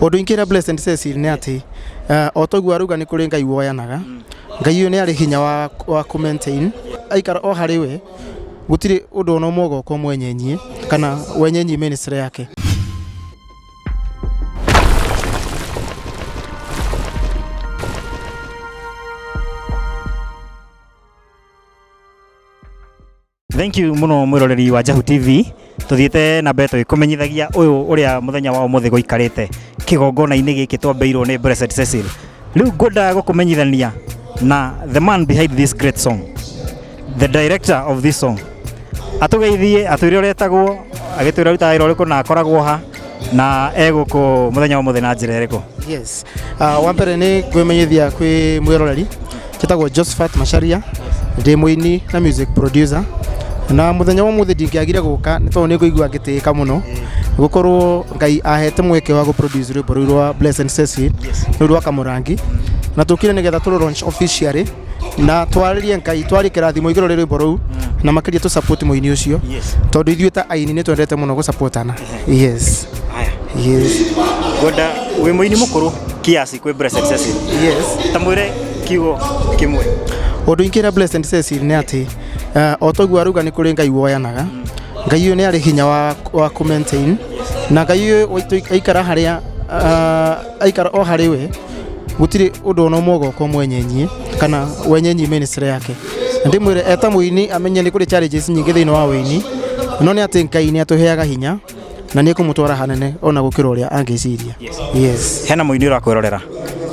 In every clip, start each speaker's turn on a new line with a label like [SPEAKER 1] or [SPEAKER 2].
[SPEAKER 1] Ũndũ ingĩra Blessed Cecil nĩ atĩ o toguo arauga nĩ kũrĩ Ngai woyanaga, Ngai ũyũ nĩ arĩ hinya wa kũ maintain aikara o harĩ we, gũtirĩ ũndũ ona ũmwe ũgoka ũmwenyenyie kana wenyenyie ministry yake.
[SPEAKER 2] Thank you muno mwiroreri wa Jahu TV. Tuthiĩte na mbere tũgĩkũmenyithagia ũyũ ũrĩa mũthenya wa ũmũthĩ gũikarĩte kĩgongona-inĩ gĩkĩ twambĩirwo nĩ Blessed Cecil. Rĩu ngwendaga gũkũmenyithania na the man behind this great song, the director of this song. Atũgeithie, atwĩre ũrĩa etagwo, agĩtwĩre arutaga wĩra ũrĩkũ na akoragwo ha na egũkũ mũthenya wa ũmũthĩ na njĩra ĩrĩkũ.
[SPEAKER 1] Yes. Wa mbere nĩ ngwĩmenyithia kwĩ mwĩroreri, njĩtagwo Josephat Macharia, ndĩ mũini na music producer, na mũthenya wa ũmũthĩ ndingĩagire gũka nĩ tondũ nĩ ngũigua ngĩtĩĩka mũno gũkorwo Ngai ahete mweke wa gũ produce rwĩmbo rũu rwa Blessed Cecil, rũu rwa Kamũrangi, na tũkire nĩgetha tũrũ launch officially na twarĩrie Ngai, twarie kĩrathimo igũrũ rĩa rwĩmbo rũu na makĩria tũ support mũini ũcio tondũ ithuĩ ta aini nĩ twendete mũno gũ supportana. Yes.
[SPEAKER 2] Haya.
[SPEAKER 1] Yes.
[SPEAKER 2] Ngwenda wĩ mũini mũkũrũ kiasi kwĩ Blessed Cecil.
[SPEAKER 1] Yes.
[SPEAKER 2] Ta mwĩre kiugo kĩmwe.
[SPEAKER 1] Ũndũ ingĩra Blessed Cecil nĩ atĩ o toguo arauga nĩ kũrĩ Ngai woyanaga, Ngai ũyũ nĩ arĩ hinya wa kũ maintain na Ngai ũyũ aikara harĩa aikara o harĩ we, gũtirĩ ũndũ ona ũmwe ũgoka ũmwenyenyie kana wenyenyie ministry yake. Na ndĩmwĩre eta mũini amenye nĩ kũrĩ challenges nyingĩ thĩinĩ wa ũini, no nĩ atĩ Ngai nĩ atũheaga hinya na nĩ ekũmũtwara hanene ona gũkĩra ũrĩa angĩciria. Yes.
[SPEAKER 2] Hena mũini ũrakwĩrorera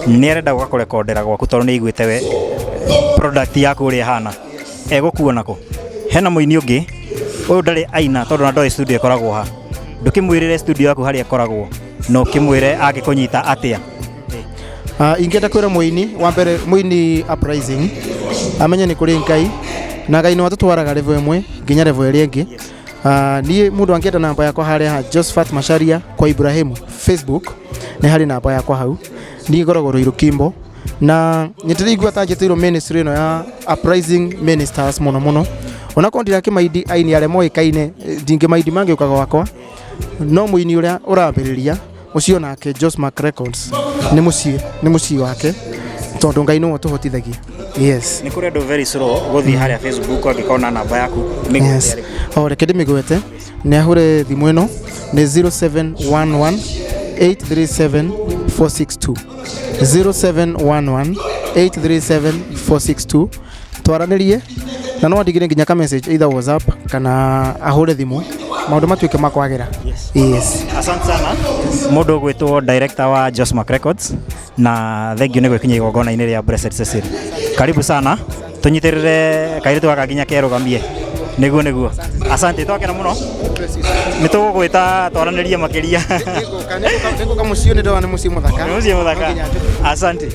[SPEAKER 2] nĩ arenda gũka kũrekondera gwaku tondũ nĩ aiguĩte we product yaku ũrĩa ĩhana, egũkuona kũ? Hena mũini ũngĩ ũyũ ndarĩ aina tondũ na ndoĩ studio ĩkoragwo ha, ndũkĩmwĩrĩre studio yaku harĩa ĩkoragwo na ũkĩmwĩre angĩkũnyita atĩa.
[SPEAKER 1] Ingĩenda kwĩra mũini wa mbere, mũini uprising amenye nĩ kũrĩ Ngai na Ngai nĩwe atũtwaraga level ĩmwe nginya level ĩrĩa ĩngĩ. Niĩ mũndũ angĩenda namba yakwa harĩa ha Josephat Macharia kwa Ibrahimu Facebook nĩ harĩ namba yakwa hau. Niĩ ngoragwo Ruiru Kimbo na nĩ ndĩraigua ta njĩtĩirwo ministry ĩno ya uprising ministers mũno mũno, onakorwo ndirakĩmaindi aini arĩa moĩkaine, ndingĩmaindi mangĩũka gwakwa, no mũini ũrĩa ũrambĩrĩria ũcio nake Josmark Records nĩ mũciĩ, nĩ mũciĩ wake tondũ Ngai nĩwe ũtũhotithagia. Yes.
[SPEAKER 2] Nĩ kũrĩ andũ very slow gũthiĩ harĩa Facebook angĩkona namba yaku mĩgwete.
[SPEAKER 1] Yes. O reke ndĩmĩgwete, nĩ ahũre thimũ ĩno nĩ 0711 837 462, 0711 837 462, twaranĩrie na no andigĩre nginya ka message either WhatsApp kana ahũre thimũ, maũndũ matuĩke ma kwagĩra. Yes.
[SPEAKER 2] Asante sana mũndũ ũgwĩtwo director wa Josmark Records na thank you nĩ gwĩkinyia igongona-inĩ rĩa Blessed Cecil. Karibu sana, tũnyitĩrĩre kairĩtu gaka nginya kerũgamie. Nĩguo nĩguo. Asante, twakena mũno. Nĩ tũgũgwĩta twaranĩrie makĩria.
[SPEAKER 1] Nĩngũka mũciĩ, nĩ ndona nĩ mũciĩ mũthaka.
[SPEAKER 2] Nĩ mũciĩ mũthaka. Asante.